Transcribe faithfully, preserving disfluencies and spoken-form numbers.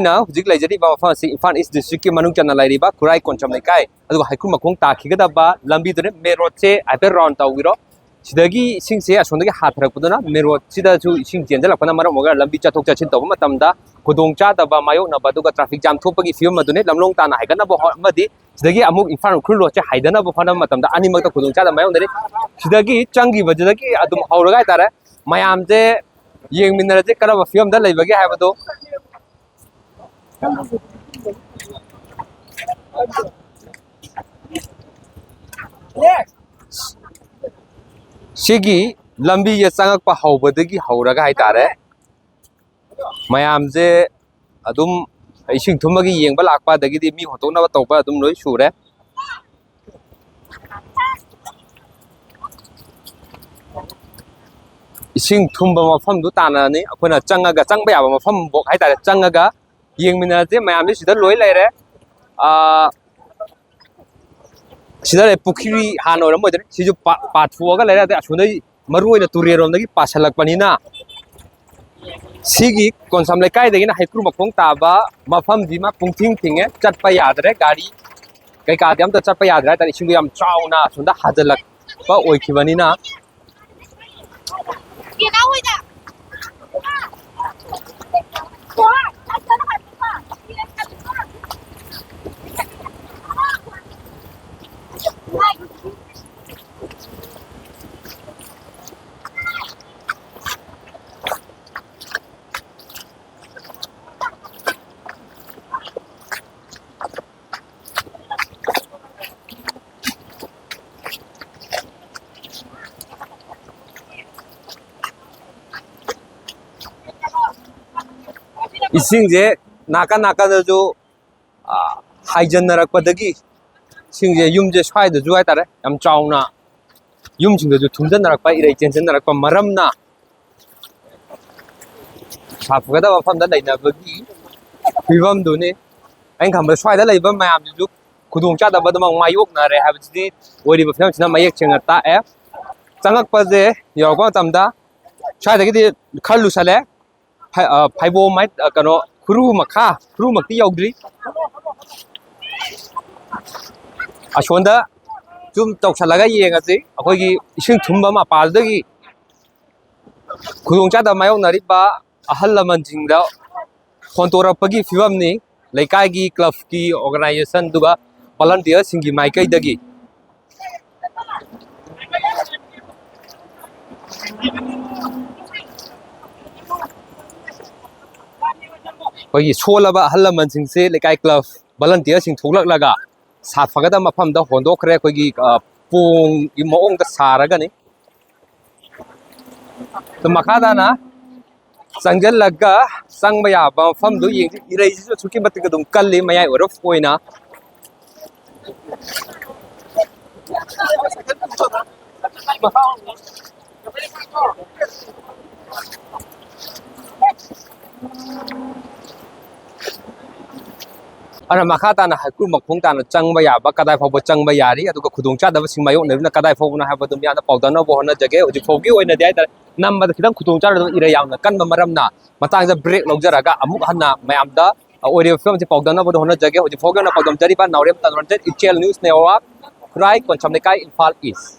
ꯑꯩꯅ ꯍꯧꯖꯤꯛ ꯂꯩꯖꯔꯤꯕ ꯃꯐꯝ ꯑꯁꯤ ꯏꯝꯐꯥꯜ ꯏꯁ ꯗꯤꯁꯇ꯭ꯔꯤꯛꯀꯤ ꯃꯅꯨꯡ ꯆꯟꯅ ꯂꯩꯔꯤꯕ ꯈꯨꯔꯥꯏ ꯀꯣꯟꯁꯝ ꯂꯩꯀꯥꯏ, ꯑꯗꯨꯒ ꯍꯩꯀ꯭ꯔꯨ ꯃꯈꯣꯡ ꯇꯥꯈꯤꯒꯗꯕ ꯂꯝꯕꯤꯗꯨꯅꯤ꯫ ꯃꯦꯟ ꯔꯣꯗꯁꯦ ꯍꯥꯏꯐꯦꯠ ꯔꯥꯎꯟ ꯇꯧꯕꯤꯔꯣ꯫ ꯁꯤꯗꯒꯤ ꯏꯁꯤꯡꯁꯦ ꯑꯁꯣꯝꯗꯒꯤ ꯍꯥꯊꯔꯛꯄꯗꯨꯅ ꯃꯦꯟ ꯔꯣꯗꯁꯤꯗꯁꯨ ꯏꯁꯤꯡ ꯆꯦꯟꯁꯤꯜꯂꯛꯄꯅ ꯃꯔꯝ ꯑꯣꯏꯔꯒ ꯂꯝꯕꯤ ꯆꯠꯊꯣꯛ ꯆꯠꯁꯤꯟ ꯇꯧꯕ ꯃꯇꯝꯗ ꯈꯨꯗꯣꯡꯆꯥꯗꯕ ꯃꯥꯌꯣꯛꯅꯕ, ꯑꯗꯨꯒ ꯇ꯭ꯔꯥꯐꯤꯛ ꯖꯥꯝ ꯊꯣꯛꯄꯒꯤ ꯐꯤꯕꯝ ꯑꯗꯨꯅꯤ꯫ ꯂꯝꯂꯣꯡ ꯇꯥꯟꯅ ꯍꯥꯏꯒꯠꯅꯕ ꯍꯣ-, ꯑꯃꯗꯤ ꯁꯤꯗꯒꯤ ꯑꯃꯨꯛ ꯏꯝꯐꯥꯜ ꯎꯈ꯭ꯔꯨꯜ ꯔꯣꯗꯁꯦ ꯍꯥꯏꯗꯅꯕ ꯍꯣꯠꯅꯕ ꯃꯇꯝꯗ ꯑꯅꯤꯃꯛꯇ ꯈꯨꯗꯣꯡꯆꯥꯗꯕ ꯃꯥꯌꯣꯛꯅꯔꯤ꯫ ꯁꯤꯗꯒꯤ ꯆꯪꯈꯤꯕꯗꯨꯗꯒꯤ ꯑꯗꯨꯝ ꯍꯧꯔꯒ ꯍꯥꯏꯇꯥꯔꯦ, ꯃꯌꯥꯝꯁꯦ ꯌꯦꯡꯃꯤꯟꯅꯔꯁꯦ ꯀꯔꯝꯕ ꯐꯤꯕꯝꯗ ꯂꯩꯕꯒꯦ ꯍꯥꯏꯕꯗꯣ꯫ ꯁꯤꯒꯤ ꯂꯝꯕꯤꯁꯦ ꯆꯪꯉꯛꯄ ꯍꯧꯕꯗꯒꯤ ꯍꯧꯔꯒ ꯍꯥꯏꯇꯥꯔꯦ, ꯃꯌꯥꯝꯁꯦ ꯑꯗꯨꯝ ꯏꯁꯤꯡ ꯊꯨꯝꯕꯒꯤ ꯌꯦꯡꯕ ꯂꯥꯛꯄ, ꯑꯗꯒꯤꯗꯤ ꯃꯤ ꯍꯣꯟꯗꯣꯛꯅꯕ ꯇꯧꯕ ꯑꯗꯨꯝ ꯂꯣꯏ ꯁꯨꯔꯦ꯫ ꯏꯁꯤꯡ ꯊꯨꯝꯕ ꯃꯐꯝꯗꯨ ꯇꯥꯟꯅꯅꯤ ꯑꯩꯈꯣꯏꯅ ꯆꯪꯉꯒ, ꯆꯪꯕ ꯌꯥꯕ ꯃꯐꯝꯐꯥꯎ ꯍꯥꯏꯇꯥꯔꯦ, ꯆꯪꯉꯒ ꯌꯦꯡꯃꯤꯟꯅꯔꯁꯦ꯫ ꯃꯌꯥꯝꯁꯦ ꯁꯤꯗ ꯂꯣꯏ ꯂꯩꯔꯦ꯫ ꯑꯥ, ꯁꯤꯗ ꯂꯩ, ꯄꯨꯈ꯭ꯔꯤ ꯍꯥꯟꯅ ꯑꯣꯏꯔꯝꯕ ꯑꯣꯏꯗꯣꯏꯅꯤ꯫ ꯁꯤꯁꯨ ꯄꯥ-, ꯄꯥꯊꯣꯛꯑꯒ ꯂꯩꯔꯦ꯫ ꯑꯗꯩ ꯑꯁꯣꯝꯗꯩ ꯃꯔꯨ ꯑꯣꯏꯅ ꯇꯨꯔꯦꯜꯔꯣꯝꯗꯒꯤ ꯄꯥꯁꯤꯜꯂꯛꯄꯅꯤꯅ ꯁꯤꯒꯤ ꯀꯣꯟꯁꯝ ꯂꯩꯀꯥꯏꯗꯒꯤꯅ ꯍꯩꯀ꯭ꯔꯨ ꯃꯈꯣꯡ ꯇꯥꯕ ꯃꯐꯝꯁꯤꯃ ꯄꯨꯡꯊꯤꯡ ꯊꯤꯡꯉꯦ, ꯆꯠꯄ ꯌꯥꯗ꯭ꯔꯦ, ꯒꯥꯔꯤ ꯀꯩꯀꯥꯗꯤ ꯑꯝꯇ ꯆꯠꯄ ꯌꯥꯗ꯭ꯔꯦ ꯍꯥꯏꯇꯥꯔꯦ꯫ ꯏꯁꯤꯡꯗꯣ ꯌꯥꯝ ꯆꯥꯎꯅ ꯑꯁꯣꯝꯗ ꯍꯥꯖꯤꯜꯂꯛꯄ ꯑꯣꯏꯈꯤꯕꯅꯤꯅ꯫ ꯏꯁꯤꯡꯁꯦ ꯅꯥꯀꯟ ꯅꯥꯀꯟꯗꯁꯨ, ꯑꯥ, ꯍꯥꯏꯖꯤꯟꯅꯔꯛꯄꯗꯒꯤ ꯏꯁꯤꯡꯁꯦ ꯌꯨꯝꯁꯦ ꯁ꯭ꯋꯥꯏꯗꯁꯨ ꯍꯥꯏꯇꯥꯔꯦ, ꯌꯥꯝ ꯆꯥꯎꯅ ꯌꯨꯝꯁꯤꯡꯗꯁꯨ ꯊꯨꯝꯖꯤꯟꯅꯔꯛꯄ, ꯏꯔꯩ ꯆꯦꯟꯁꯤꯟꯅꯔꯛꯄ ꯃꯔꯝꯅ ꯁꯥꯐꯒꯗꯕ ꯃꯐꯝꯗ ꯂꯩꯅꯕꯒꯤ ꯐꯤꯕꯝꯗꯨꯅꯤ꯫ ꯑꯩꯅ ꯈꯟꯕꯗ ꯁ꯭ꯋꯥꯏꯗ ꯂꯩꯕ ꯃꯌꯥꯝꯁꯤꯁꯨ ꯈꯨꯗꯣꯡꯆꯥꯗꯕ ꯑꯗꯨꯃꯛ ꯃꯥꯌꯣꯛꯅꯔꯦ ꯍꯥꯏꯕꯁꯤꯗꯤ ꯑꯣꯏꯔꯤꯕ ꯐꯤꯕꯝꯁꯤꯅ ꯃꯌꯦꯛ ꯁꯦꯡꯅ ꯇꯥꯛꯑꯦ꯫ ꯆꯪꯉꯛꯄꯁꯦ ꯌꯧꯔꯛꯄ ꯃꯇꯝꯗ ꯁ꯭ꯋꯥꯏꯗꯒꯤꯗꯤ ꯈꯔ ꯂꯨꯁꯜꯂꯦ꯫ ꯐ-, ꯑ, ꯐꯩꯕꯣꯝ ꯍꯥꯏ-, ꯑ, ꯀꯩꯅꯣ, ꯈꯨꯔꯨ ꯃꯈꯥ, ꯈꯨꯔꯨꯃꯛꯇꯤ ꯌꯧꯗ꯭ꯔꯤ꯫ ꯑꯁꯣꯝꯗ ꯁꯨꯝ ꯇꯧꯁꯜꯂꯒ ꯌꯦꯡꯉꯁꯤ꯫ ꯑꯩꯈꯣꯏꯒꯤ ꯏꯁꯤꯡ ꯊꯨꯝꯕ ꯃꯄꯥꯗꯒꯤ ꯈꯨꯗꯣꯡꯆꯥꯗꯕ ꯃꯥꯌꯣꯛꯅꯔꯤꯕ ꯑꯍꯜ ꯂꯃꯟꯁꯤꯡꯗ ꯍꯣꯟꯗꯣꯔꯛꯄꯒꯤ ꯐꯤꯕꯝꯅꯤ꯫ ꯂꯩꯀꯥꯏꯒꯤ ꯀ꯭ꯂꯕꯀꯤ ꯑꯣꯔꯒꯅꯥꯏꯖꯦꯁꯟ ꯑꯗꯨꯒ ꯚꯣꯂꯟꯇꯤꯌꯔꯁꯤꯡꯒꯤ ꯃꯥꯏꯀꯩꯗꯒꯤ꯫ ꯑꯩꯈꯣꯏꯒꯤ ꯁꯣꯜꯂꯕ ꯑꯍꯜ ꯂꯃꯟꯁꯤꯡꯁꯦ ꯂꯩꯀꯥꯏ ꯀ꯭ꯂꯕ ꯚꯣꯂꯟꯇꯤꯌꯔꯁꯤꯡ ꯊꯣꯛꯂꯛꯂꯒ ꯁꯥꯐꯒꯗꯕ ꯃꯐꯝꯗ ꯍꯣꯟꯗꯣꯛꯈ꯭ꯔꯦ꯫ ꯑꯩꯈꯣꯏꯒꯤ, ꯑ, ꯄꯣꯡꯒꯤ ꯃꯑꯣꯡꯗ ꯁꯥꯔꯒꯅꯤ꯫ ꯑꯗꯨ ꯃꯈꯥ ꯇꯥꯅ ꯆꯪꯁꯤꯜꯂꯒ ꯆꯪꯕ ꯌꯥꯕ ꯃꯐꯝꯗꯨ ꯌꯦꯡꯁꯤ꯫ ꯏꯔꯩꯁꯤꯁꯨ ꯑꯁꯨꯛꯀꯤ ꯃꯇꯤꯛ ꯑꯗꯨꯝ ꯀꯜꯂꯤ ꯃꯌꯥꯏ ꯑꯣꯏꯔꯞ ꯑꯣꯏꯅ꯫ ꯑꯗꯨꯅ ꯃꯈꯥ ꯇꯥꯅ ꯍꯩꯀ꯭ꯔꯨ ꯃꯈꯣꯡ ꯇꯥꯅ ꯆꯪꯕ ꯌꯥꯕ ꯀꯗꯥꯏ ꯐꯥꯎꯕ ꯆꯪꯕ ꯌꯥꯔꯤ, ꯑꯗꯨꯒ ꯈꯨꯗꯣꯡꯆꯥꯗꯕꯁꯤꯡ ꯃꯥꯌꯣꯛꯅꯔꯤꯕꯅ ꯀꯗꯥꯏ ꯐꯥꯎꯕꯅꯣ ꯍꯥꯏꯕꯗꯨ ꯃꯤꯌꯥꯝꯗ ꯄꯥꯎꯗꯝꯅꯕ ꯍꯣꯠꯅꯖꯒꯦ꯫ ꯍꯧꯖꯤꯛ ꯐꯥꯎꯒꯤ ꯑꯣꯏꯅꯗꯤ ꯍꯥꯏꯇꯥꯔꯦ, ꯅꯝꯕꯗ ꯈꯤꯇꯪ ꯈꯨꯗꯣꯡꯆꯥꯗꯕ ꯏꯔꯩ ꯌꯥꯝꯅ ꯀꯟꯕ ꯃꯔꯝꯅ ꯃꯇꯥꯡꯗ ꯕ꯭ꯔꯦꯛ ꯂꯧꯖꯔꯒ ꯑꯃꯨꯛ ꯍꯟꯅ ꯃꯌꯥꯝꯗ ꯑꯣꯏꯔꯤꯕ ꯐꯤꯕꯝꯁꯤ ꯄꯥꯎꯗꯝꯅꯕꯗ ꯍꯣꯠꯅꯖꯒꯦ꯫ ꯍꯧꯖꯤꯛ ꯐꯥꯎꯒꯤ ꯑꯣꯏꯅ ꯄꯥꯎꯗꯝꯖꯔꯤꯕ ꯅꯥꯎꯔꯦꯝ ꯇꯅꯣꯔꯟꯖꯟ, ꯏꯆꯦꯜ ꯅ꯭ꯌꯨꯁ ꯅꯦꯠꯋꯥꯔꯛ, ꯈꯨꯔꯥꯏ, ꯀꯣꯟꯁꯥꯝ ꯂꯩꯀꯥꯏ, ꯏꯝꯐꯥꯜ ꯏꯁ꯫